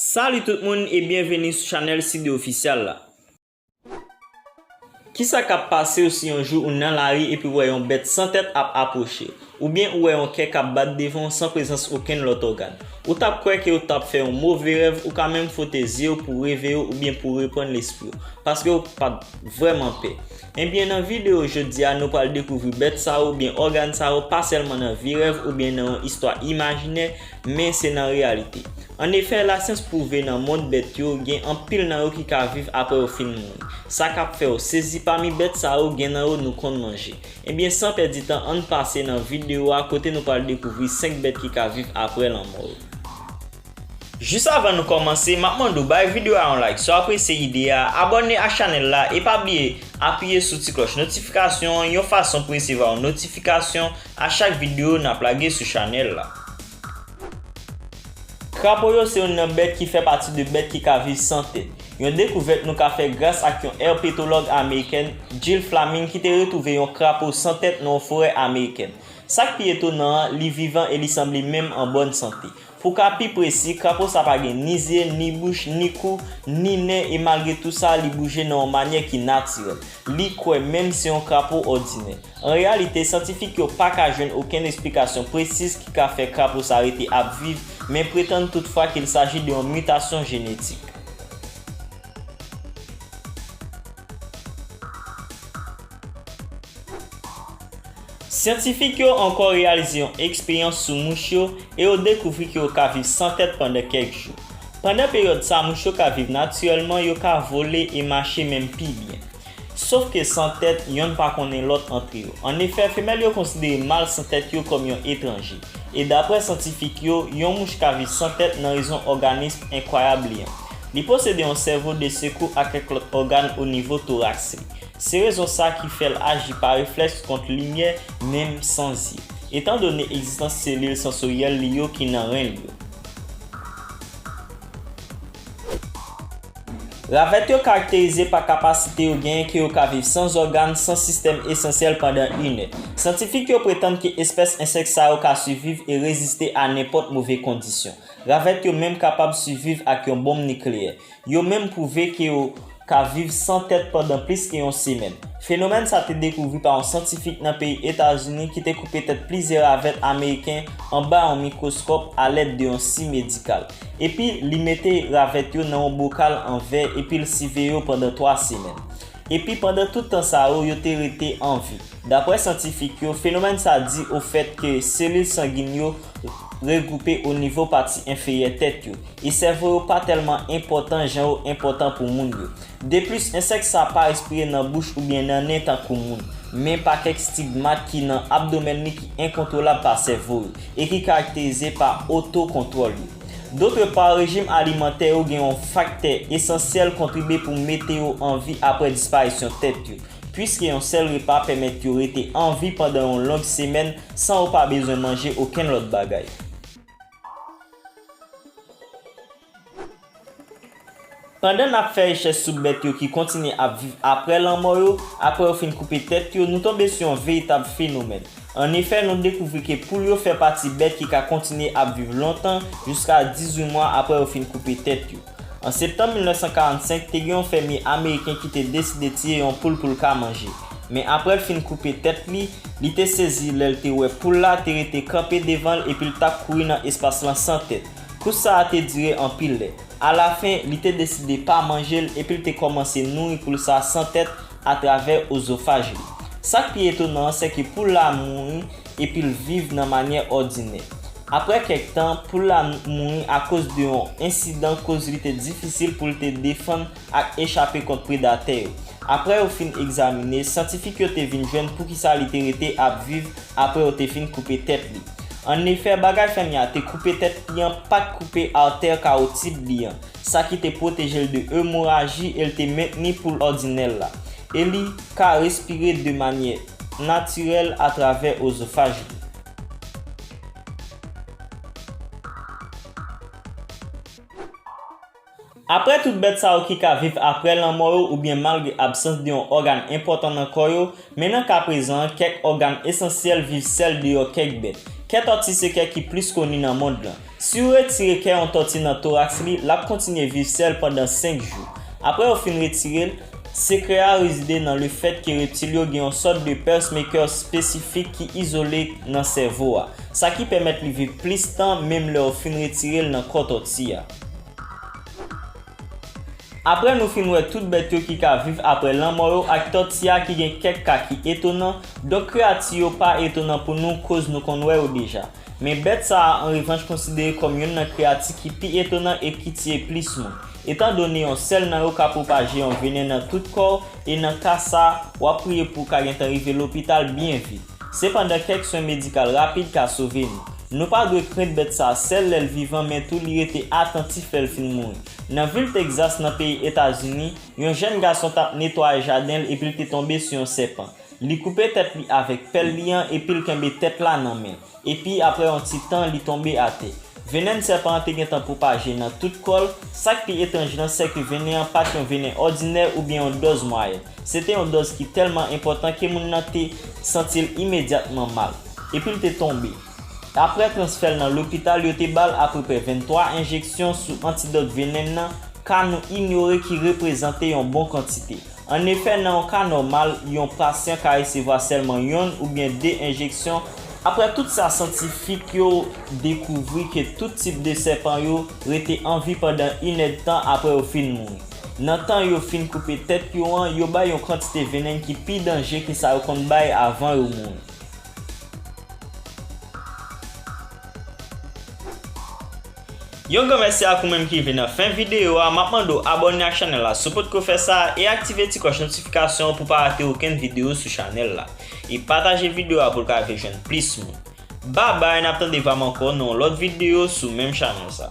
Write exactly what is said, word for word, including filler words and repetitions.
Salut tout moun e byenveni sou chanèl Sidé Official la. Kisa k ap pase w si yon jou ou nan lari epi w wè yon bèt san tèt ap apwoche w? Oubyen ou wè yon kè k ap bat devan w san prezans okenn lòt ògàn? Ou t ap kwè ke w t ap fè yon move rèv, ou ka menm fwote zye w pou w reveye w oubyen pou w reprann lespri w, paske w pa t vrèman pè. Ebyen, nan videyo jodi a, nou pral dekouvri bèt sa yo oubyen ògàn sa yo, pa sèlman nan vye rèv oubyen nan yon istwa imajinè, men se nan reyalite. Annefè, lasyans pwouve nan mond bèt yo, gen anpil nan yo ki ka viv apre yo fin mouri. Sa k ap fè w sezi, pami bèt sa yo, gen nan yo nou konn manje. Ebyen, san pèdi tan, ann pase nan videyo a kote nou pral dekouvri senk bèt ki ka viv apre lanmò yo. Jis avan nou kòmanse, m ap mande w bay videyo a yon like si w apresye ide a, abòne ak chanèl la e pa bliye apiye sou ti klòch notifikasyon an yon fason pou w resevwa yon notifikasyon a chak videyo n ap lage sou chanèl la. Krapo yo se youn nan bèt ki fè pati de bèt ki ka viv san tèt. Yon dekouvèt nou ka fè gras ak yon èpetològ amerikèn, Jill Flaming, ki te retwouve yon krapo san tèt nan yon forè amerikèn. Sa k pi etonan an, li vivan e li sanble menm an bòn sante. Pou w ka pi presi, krapo sa pa gen ni zye, ni bouch, ni kou, ni nen, e malgre tou sa, li bouje nan yon manyè ki natirèl. Li kwè menm se yon krapo òdinè. An reyalite, syantifik yo pa ka jwenn okenn esplikasyon presiz ki ka fè krapo sa rete ap viv, men pretann toutfwa ke l saji de yon mitasyon jenetik. Syantifik yo ankò reyalize yon eksperyans sou mouch yo e yo dekouvri ke yo ka viv san tèt pandan kèk jou. Pandan peryòd sa, mouch yo ka viv natirèlman, yo ka vole e mache menm pi byen. Sof ke san tèt, yonn pa konnen lòt antre yo. Annefè, femèl yo konsidere mal san tèt yo kòm yon etranje. E daprè syantifik yo, yon mouch ka viv san tèt nan rezon òganis enkwayab li an. Li posede yon sèvo de sekou ak kèk lòt ògàn o nivo toraks li. Se rezon sa ki fè l aji pa reflèks kont limyè, menm san zye. Etandone egzistans selil sansoryèl li yo ki nan ren li yo. Ravèt yo karakterize pa kapasite yo genyen ke yo ka viv san ògàn, san sistèm esansyèl pandan inè. Syantifik yo pretann ke espès ensèk sa yo ka siviv e reziste a nenpòt move kondisyon. Ravèt yo menm kapab siviv ak yon bonm nikleyè. Yo menm pwouve ke yo ka viv san tèt pandan plis ke yon semèn. Fenomèn sa te dekouvri pa yon syantifik nan peyi Etazini ki te koupe tèt plizyè ravèt ameriken anba yon mikwoskòp alèd de yon si medikal. Epi, li mete ravèt yo nan yon bokal an vè epi l siveye yo pandan twa semèn. Epi, pandan tout tan sa yo, yo te rete an vi. Daprè syantifik yo, fenomèn sa di ofèt ke selil sangin yo regwoupe o nivo pati enferyè tèt yo, e sèvo yo pa tèlman enpòtan jan yo enpòtan pou moun yo. Deplis, ensèk sa pa respire nan bouch oubyen nan nen tankou moun, men pa kèk stigmat ki nan abdomèn li ki enkontwolab pa sèvo yo e ki karakterize pa otokontwòl yo. Dotrepa, rejim alimantè yo gen yon faktè esansyèl kontribye pou mete yo an vi apre disparisyon tèt yo, piske yon sèl repa pèmèt yo rete an vi pandan yon long semèn san yo pa bezwen manje okenn lòt bagay. Pandan n ap fè rechèch sou bèt yo ki kontinye ap viv apre lanmò yo, apre yo fin koupe tèt yo, nou tonbe sou yon veritab fenomèn. Annefè, nou dekouvri ke poul yo fè pati bèt ki ka kontinye ap viv lontan, jiska dizuit mwa apre yo fin koupe tèt yo. An septanm mil nèf san karannsenk, te gen yon fèmye ameriken ki te deside tiye yon poul pou l ka manje. Men apre l fin koupe tèt li, li te sezi lè l te wè poul la te rete kanpe devan l epi l t ap kouri nan espas lan san tèt. Kous sa a te dire anpil lè. Alafen, li te deside pa manje l epi l te kòmanse nouri poul sa a san tèt atravè ozofaj li. Sa k pi etonan an, sèke poul la mouri epi l viv nan manyè òdinè. Apre kèk tan, poul la mouri akoz de yon ensidan koz li te difisil pou l te defann ak echape kont predatè yo. Apre yo fin egzamine, syantifik yo te vin jwenn poukisa li te rete ap viv apre yo te fin koupe tèt li. Annefè, bagay fèmye a te koupe tèt li an pa t koupe atè kawotib li an, sa ki te pwoteje l de emoraji e l te mentni poul òdinè l la. E li ka respire de manyè natirèl atravè ozofaj li. Apre tout bèt sa yo ki ka viv apre lanmò yo oubyen malgre absans de yon ògàn enpòtan nan kò yo, men nan ka prezan an, kèk ògàn esansyèl viv sèl deyò kèk bèt. Kè tòti se kè ki plis koni nan mond lan. Si w retire kè yon tòti nan toraks li, l ap kontinye viv sèl pandan senk jou. Apre yo fin retire l, sekrè a rezide nan lefèt ke reptil yo gen yon sòt de pacemaker espesifik ki izole nan sèvo a, sa ki pèmèt li viv plis tan menm lè yo fin retire l nan kò tòti a. Apre nou fin wè tout bèt yo ki ka viv apre lanmò yo ak tòti a ki gen kèk ka ki etonan, donk kreyati yo pa etonan pou nou koz nou konn wè yo deja. Men bèt sa a an revanch konsidere kòm youn nan kreyati ki pi etonan e ki tiye plis moun, etan done yon sèl nan yo ka pwopaje yon venen nan tout kò w, e nan ka sa, w ap priye pou w ka gentan rive lopital byen vit. Sepandan, kèk swen medikal rapid ka sove nou. Nou pa dwe krent bèt sa a sèl lè l vivan, men tou li rete atantif lè l fin mouri. Nan vil Tegzas, nan peyi Etazini, yon jèn gason t ap netwaye jaden l epi l te tonbe sou yon sèpan. Li koupe tèt li avèk pèl li an epi l kenbe tèt la nan men l. Epi, apre yon ti tan, li tonbe atè. Venen sèpan an te gentan pwopaje nan tout kò l. Sa k pi etranj lan, sèke venen an pa t yon venen òdinè oubyen yon dòz mwayèn. Se te yon dòz ki tèlman enpòtan ke moun nan te santi l imedyatman mal. Epi l te tonbe. Apre transfè l nan lopital, yo te ba l apeprè venntwa enjeksyon sou antidòt venen nan, ka nou inyore ki reprezante yon bon kantite. Annefè, nan yon ka nòmal, yon pasyan ka resevwa sèlman yonn oubyen de enjeksyon. Apre tout sa, syantifik yo dekouvri ke tout tip de sèpan yo rete an vi pandan inèdtan apre yo fin mouri. Nan tan yo fin koupe tèt yo an, yo bay yon kantite venen ki pi danje ke sa yo konn bay avan yo mouri. Yon gran mèsi ak ou menm ki rive nan fen videyo a. M ap mande w abòne ak chanèl la si w potko fè sa e aktive ti klòch notifikasyon an pou w pa rate okenn videyo sou chanèl la. E pataje videyo a pou l ka rive jwenn plis moun. Babay, n ap tande pa m ankò nan yon lòt videyo sou menm chanèl sa.